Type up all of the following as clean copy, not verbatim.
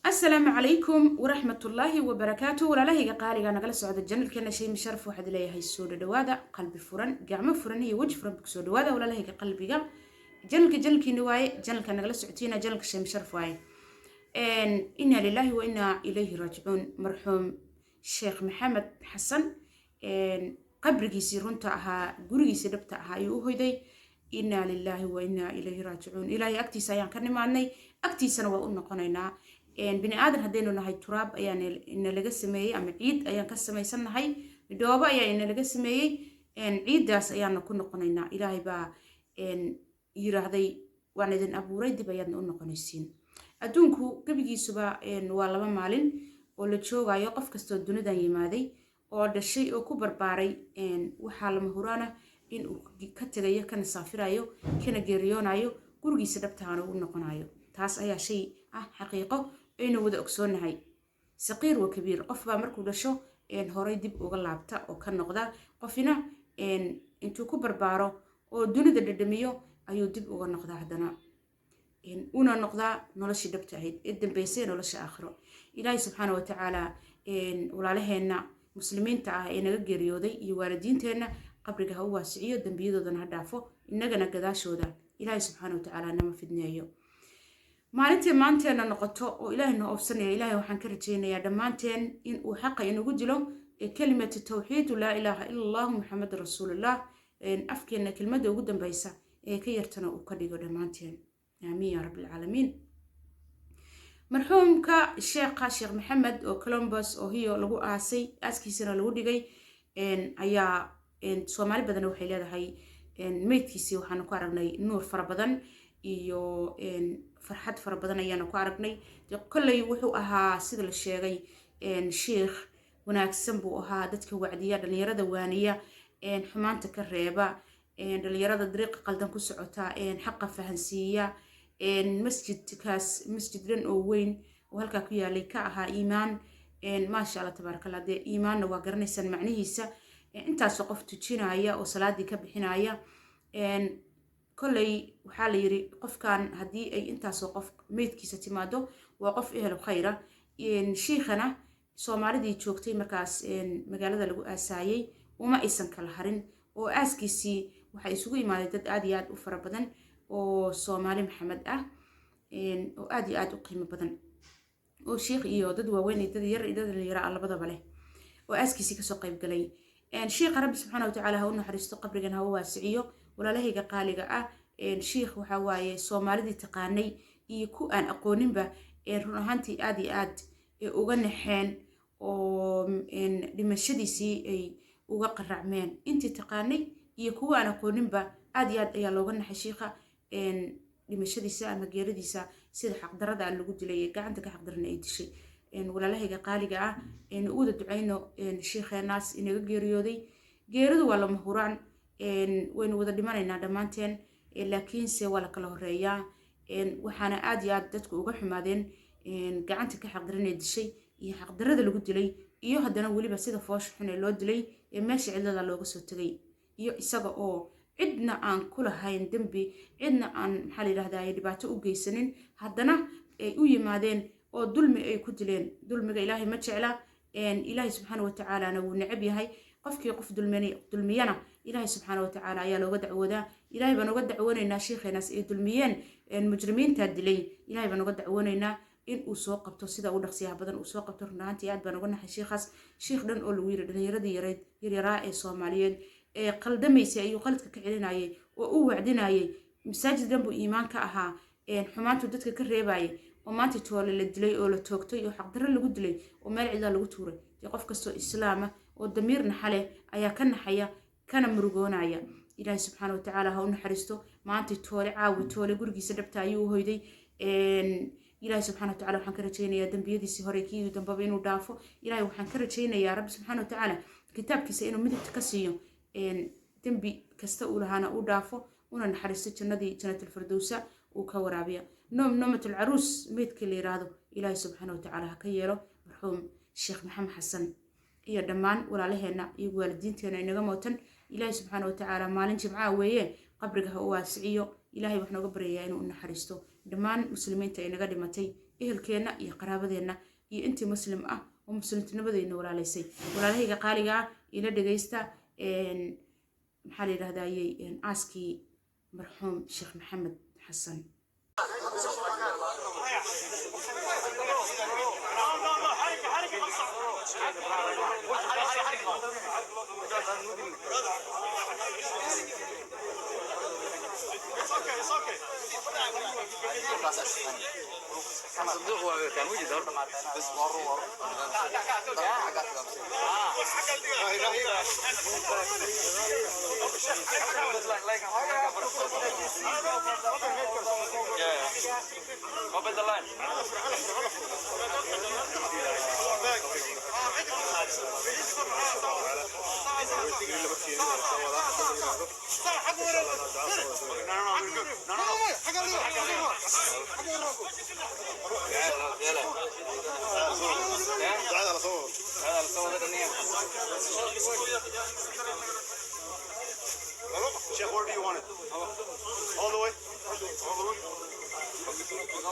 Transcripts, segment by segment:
Asalaamu calaykum waraxmatullaahi wabarakaatu. Walaalahayga qaaliga nagala socda channelkeena Shaymi Sharaf, waxaad leeyahay soo dhadhawaada, qalbi furan, gacmo furan iyo weji furan soo dhawaada. Walaalahayga qalbiga, channelka channelkiina waaye, channelka nagala socotiina channelka Shaymi Sharaf waaye. Inaa lilaahi wa inaa ilayhi raajicuun. Marxuum Sheekh Maxamed Xasan qabrigiisii runta ahaa, gurigiisii dhabta ahaa ayuu u hoyday. Inaa lilaahi wa inaa ilayhi raajicuun. Ilaahay agtiisa ayaan ka nimaadnay, agtiisana waa u noqonaynaa. Bini aadan haddaynu nahay, turaab ayaa inalaga sameeyey ama ciid ayaan ka samaysannahay, dhoobo ayaa inalaga sameeyey, ciiddaas ayaana ku noqonaynaa. Ilaahay baa yiraahday: "Waan idin abuuray, dib ayaadna u noqonaysiin." Adduunku gebigiisuba waa 2 maalin oo la joogayo. Qof kastoo dunidan yimaaday oo dhashay oo ku barbaaray, waxaa lama huraana in uu ka tegayo, kana saafirayo, kana geeriyoonayo, gurigiisa dhabtaana u noqonayo. Taas ayaa shay ah xaqiiqo aynu wada ogsoonahay, saqiir wa kabiir. Qof baa markuu dhasho horay dib uga laabta oo ka noqda, qofina intuu ku barbaaro oo dunida dhadhamiyo ayuu dib uga noqdaa, haddana una noqdaa noloshii dhabta ahayd ee dambeysay, nolosha aakhiro. Ilaahay subxaana wa tacaala walaalaheenna muslimiinta ah ee naga geeriyooday iyo waalidiinteenna qabriga ha u waasiciyo, dembiyadoodana ha dhaafo, innagana gadaashooda Ilaahay subxaana wa tacaala nama fidneeyo. Maalintii maanteena noqoto oo Ilaahay noo oofsanaya, Ilaahay waxaan ka rajaynayaa dhammaanteen in uu xaqa inagu dilo ee kelimatu tawxiidu, laa ilaaha ila Allahu, Muxamed rasuulullah, afkeenna kelmadda ugu dambeysa ee ka yartana uu ka dhigo dhammaanteen. Aamiin yaa rabbilcaalamiin. Marxuumka sheekha Sheekh Maxamed oo Columbus, Ohio lagu aasay, aaskiisana lagu dhigay, ayaa Soomaali badan waxay leedahay meydkiisii waxaanu ku aragnay nuur fara badan iyo farxad fara badan ayaanu ku aragnay. De kolley wuxuu ahaa, sida la sheegay, shiikh wanaagsan buu ahaa, dadka wacdiya, dhalinyarada waaniya, xumaanta ka reeba, dhalinyarada dariiqa qaldan ku socota xaqa fahansiiya. Masjidkaas, masjid dhan oo weyn oo halkaa ku yaalay, ka ahaa iimaan. Maasha Allah, tabaaraka Allah. Dee iimaanna waa garanaysaan macnihiisa, intaasoo qof tujinaya oo salaadii ka bixinaya. Kolley waxaa la yiri qofkan haddii ay intaasoo qof meydkiisa timaado, waa qof ehlu khayra. Shiikhana Soomaalidii joogtay markaas magaalada lagu aasaayey uma aysan kala harin, oo aaskiisii waxaa isugu imaaday dad aad iyo aad u fara badan oo Soomaali Maxamed ah oo aad iyo aad u qiimo badan, oo shiikh iyo dad waaweyn iyo dad yar iyo dad dhalinyaro labadaba leh, oo aaskiisii kasoo qayb galay. Shiikha Rabbi subxaana watacaala ha u naxariisto, qabrigan ha u waasiciyo. Walaalahayga qaaliga ah, shiikh waxaa waaye Soomaalidii taqaanay iyo ku aan aqooninba run ahaantii aad iyo aad uga naxeen oo dhimashadiisii ay uga qaracmeen. Intii taqaanay iyo kuwa aan aqooninba aad iyo aad ayaa looga naxay shiikha dhimashadiisa ama geeradiisa, sida xaqdarada lagu dilay ee gacanta ka xaqdarana ay dishay. Walaalahayga qaaliga ah, aynu u wada ducayno shiikheenaas inaga geeriyooday. Geeridu waa lama huraan, waynu wada dhimanaynaa dhammaanteen, laakiinse waa la kala horeeyaa. Waxaana aad iyo aad dadku uga xumaadeen gacanta ka xaqdaran ee dishay iyo xaqdarada lagu dilay, iyo haddana weliba sida foosha xun ee loo dilay ee meesha cidlada looga soo tegay, iyo isaga oo cidna aan ku lahayn dembi, cidna aan, maxaa la yidhahdaa, dhibaato u geysanin, haddana ay u yimaadeen oo dulmi ay ku dileen. Dulmiga Ilaahay ma jecla, Ilaahay subxaana watacaalana wuu necab yahay. Qofkii qof dulmiyana Ilaahay subxaana watacaala ayaa looga dacwoodaa. Ilaahay baan uga dacwoonaynaa shiikheenaas ay dulmiyeen mujrimiinta dilay. Ilahay baan uga dacwoonaynaa in uu soo qabto sida u dhaqsiyaha badan uu soo qabto. Run ahaantii aad baan uga naxay shiikhaas, shiikh dhan oo lagu yiri dhalinyaradii yareyd, yaryaraa ee Soomaaliyeed ee qaldamaysay ayuu qaladka ka celinayay oo u wacdinayay. Masaajid dhan buu iimaan ka ahaa, xumaantuu dadka ka reebayay, oo maanta toole la dilay oo la toogtay oo xaqdarro lagu dilay oo meel cidlaa lagu tuuray. Dee qof kastoo islaama oo damiir naxa leh ayaa ka naxaya kana murugoonaya. Ilaahay subxaana watacaala ha u naxariisto. Maanta toole, caawi toole, gurigiisa dhabta ayuu u hoyday. Ilaahay subxana watacala waxaan ka rajaynayaa dembiyadiisii hore kii dambaba inuu dhaafo. Ilahay waxaan ka rajaynayaa, Rabbi subxaana watacaala kitaabkiisa inuu midigta ka siiyo, dembi kasta uu lahaana uu dhaafo, una naxariisto, jannadii janatulfirdowsa uu ka waraabiya. Noom noomatul caruus meydkii la yiraahdo Ilaahay subxaana watacaala ha ka yeelo marxuum Sheekh Maxamed Xasan iyo dhammaan walaalaheenna iyo waalidiinteena inaga mootan. Ilaahay subxaana watacaala maalin jimcaha weeye, qabriga ha u waasiciyo. Ilahay waxaan uga baryayaa inuu u naxariisto dhammaan muslimiinta inaga dhimatay. Ehelkeenna iyo qaraabadeenna iyo intii Muslim ah oo muslimtinimadayna walaalaysay. Walaalahayga qaaliga ah, ila dhegaysta, maxaa la yidhahdayey, aaskii marxuum Sheekh Maxamed Xasan. صندوق هو كان وجد بس ورو ورو. Open the line. Chef, where do you want it? All the way? All the way?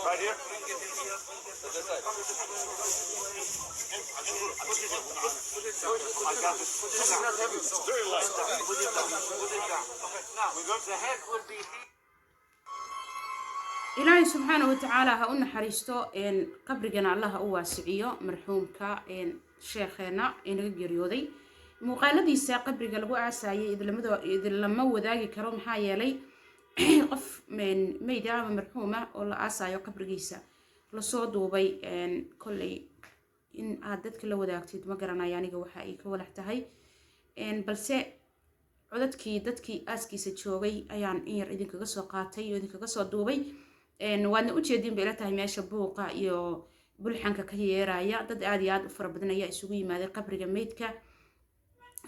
Right here? I got this. It's very light. We good? The head will be Ilaahay subxaana wa tacaala ha u naxariisto, qabrigana Allah ha u waasiciyo marxuumka sheekheena ee naga geeriyooday. Muuqaaladiisa qabriga lagu aasayay idinlama wadaagi karo, maxaa yeelay qof meyda ama marxuuma oo la aasayo qabrigiisa lasoo duubay, kolley in aad dadka la wadaagtid ma garanayo aniga waxa ay ka walax tahay, balse codadkii dadkii aaskiisa joogay ayaan in yar idinkaga soo qaatay oo idinkaga soo duubay. Waadna ujeediin bay ila tahay meesha buuqa iyo bulxanka ka yeeraya. Dad aad iyo aad u fara badan ayaa isugu yimaaday qabriga meydka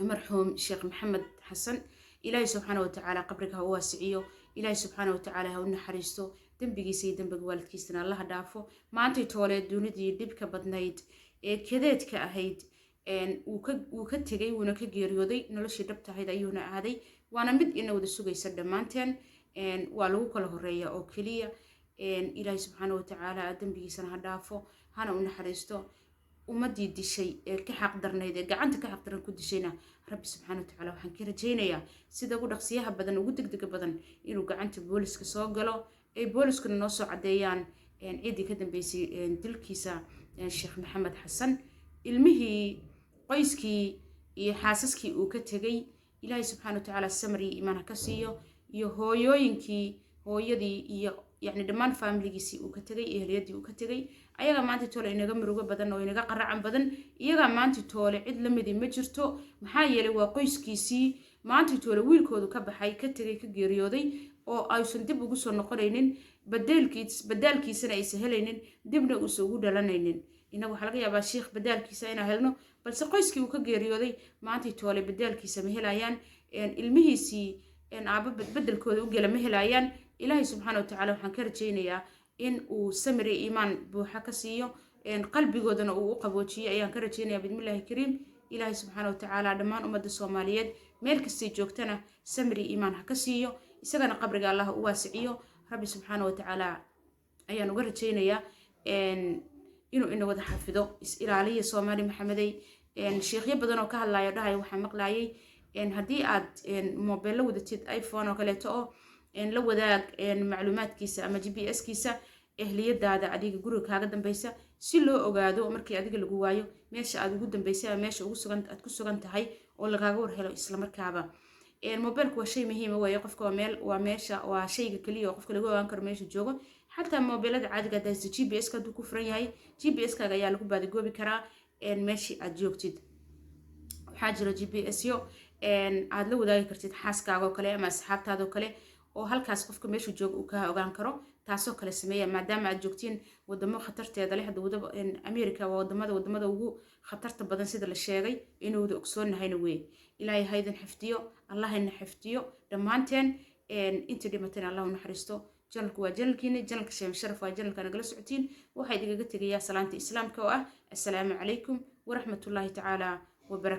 marxuum Sheekh Maxamed Xasan. Ilaahay subxaana watacaala qabriga ha u waasiciyo. Ilaahay subxaana watacaala ha u naxariisto, dembigiisa iyo dembiga waalidkiisana Allaha dhaafo. Maantay toolee dunidii dhibka badnayd ee kadeedka ahayd wuu ka tegay, wuuna ka geeriyooday. Noloshii dhabta ahayd ayuuna aaday, waana mid ina wada sugaysa dhammaanteen. Waa lagu kala horeeya oo keliya. Ilaahay subxaana watacaala dembigiisana ha dhaafo, hana u naxariisto. Ummadii dishay ee ka xaq darnayd ee gacanta ka xaq daran ku dishayna, Rabbi subxaana watacaala waxaan ka rajaynayaa sida ugu dhaqsiyaha badan, ugu degdega badan, inuu gacanta booliska soo galo, ay booliskuna noo soo caddeeyaan ciddii ka dambeysay dilkiisa Sheekh Maxamed Xasan. Ilmihii, qoyskii iyo xaasaskii uu ka tegay, Ilaahay subxaana watacaala samri iyo iimaan ha ka siiyo, iyo hooyooyinkii, hooyadii iyo yacni dhammaan faamiligiisii uu ka tegay, ehliyadii uu ka tegay. Ayagaa maanta toole inaga murugo badan oo inaga qaracan badan. Iyagaa maanta toole cid lamidi ma jirto, maxaa yeelay waa qoyskiisii maanta toole wiilkoodu ka baxay, ka tegay, ka geeriyooday oo aysan dib ugu soo noqonaynin, badaalkiisana aysan helaynin, dibna uusan ugu dhalanaynin. Innaga waxaa laga yaabaa shiikh badaalkiisa inaan helno, balse qoyskii uu ka geeriyooday maantay toole badaalkiisa ma helayaan. Ilmihiisii aabo bedelkooda u gela ma helayaan. Ilaahay subxaana watacaala waxaan ka rajaynayaa in uu samiri iimaan buuxa ka siiyo, qalbigoodana uu u qaboojiyo ayaan ka rajaynaya bismillaahi kariim. Ilaahay subxaana watacaala dhammaan ummadda Soomaaliyeed meel kastay joogtana samiri iimaan ha ka siiyo, isagana qabriga Allah u waasiciyo. Rabbi subxaana watacaala ayaan uga rajaynayaa inuu ina wada xafido. Is ilaaliya, Soomaali Maxamedey. Sheekhyo badan oo ka hadlaya dhahaya waxaa maqlayay, haddii aad mobeello wadatid, iPhone oo kaleeto, oo la wadaag macluumaadkiisa ama GPS kiisa ehliyadaada adiga guriga kaaga dambeysa, si loo ogaado markii adiga lagu waayo meesha aad ugu dambeysay ama meesha ugu sugan aad ku sugan tahay oo lagaaga war helo islamarkaaba. Mobeelku waa shay muhiima weeye. Qofka waa meel, waa meesha, waa shayga keliya oo qofka lagu ogaan karo meesha joogo. Xataa mobeelada caadiga haddaa GPS ka hadduu ku furan yahay, GPS kaaga ayaa lagu baadigoobi karaa meeshii aad joogtid. Waxaa jira GPS yo aad la wadaagi kartid xaaskaaga oo kale ama asxaabtaada oo kale, oo halkaas qofka meeshuu jooga uu kaa ogaan karo. Taasoo kale sameeya, maadaama aad joogtiin wadamo khatarteeda leh. Hadda wadama America waa wadamada ugu khatarta badan sida la sheegay, inuu wada ogsoonnahayna wey. Ilaahay haydin xifdiyo, Allahayna xifdiyo dhammaanteen. Intii dhimatayna Allah u naxariisto. Channelku waa channelkiina, channelka Sheem Sharaf waa channelka nagala socotiin. Waxaa idinkaga tegayaa salaanta Islaamka oo ah assalaamu calaykum waraxmatullaahi tacaala wabarakatu.